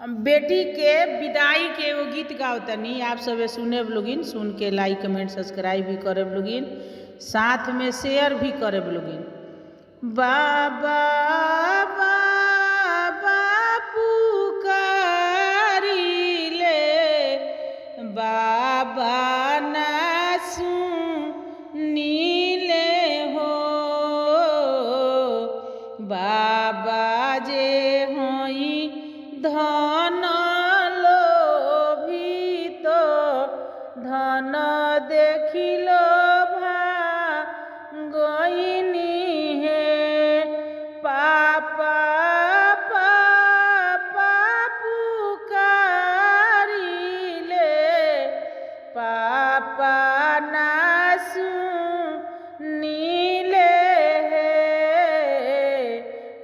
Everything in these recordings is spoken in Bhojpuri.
हम बेटी के विदाई के एगो गीत गावतनी, आप सब सुने लोगिन। सुन के लाइक, कमेंट, सब्सक्राइब भी करे लोगिन, साथ में शेयर भी करे लोगिन। बाबा बाबा पुकारिले, बाबा ना सुनीले हो, बाबा जे होई धन लोभित, धन देखिलो भागइनी हे। पापा पापा पुकारिले, पापा ना सुनीले हे,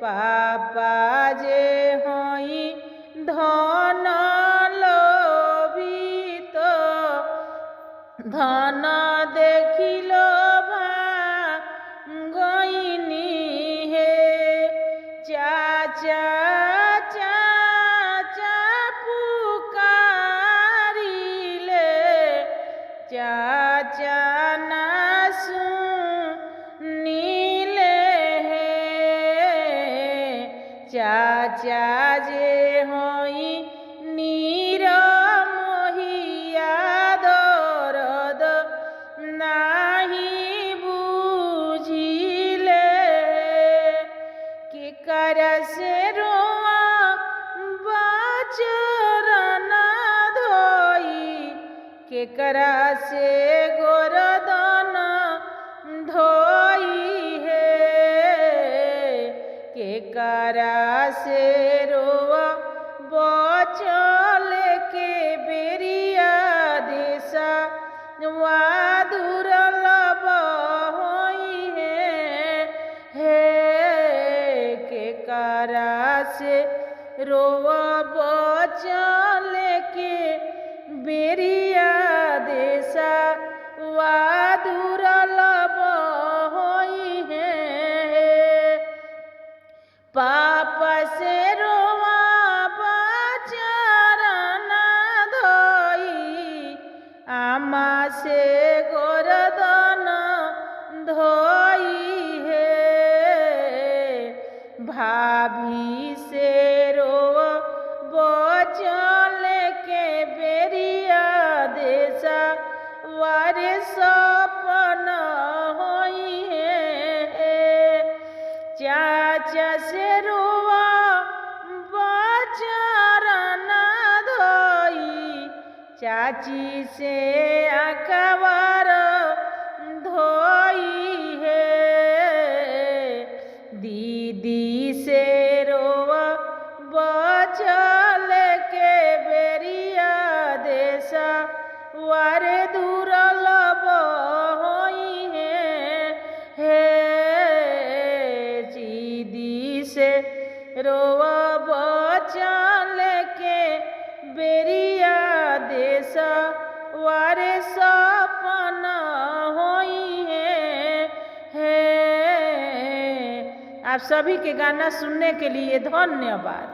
पापा जे होई धन लोभित, धन देखिलो भागइनी हे। चाचा चाचा पुकारिले, चाचा ना सुनीले हे, चाचा जे होई नीर मोहिया दरद नाही बुझिले, के से रोआ बचरन धोई, केकरा से गोरदन धोई हे, केकरा से रोआ बचल के बेरिया देशा दुर्लभ होई हे, हे केकरा से रोआ बचल के बेरिया देशा वा दुर्लभ होई हे। पाप से रोआ बचरन धोई, आमा से गोरदन धोई हे, भाभी से रोआ बचल के बेरिया देशा वारे सपन होई हे। चाचा से रोआ बचरन धोई, चाची से अकबर धोई हे, दीदी से रोआ बचल के बेरिया देशा वारे दुर्लभ होई हे, हे दीदी से रोआ बचल के बेरिया देशा वारे सपन होई है, हे। आप सभी के गाना सुनने के लिए धन्यवाद।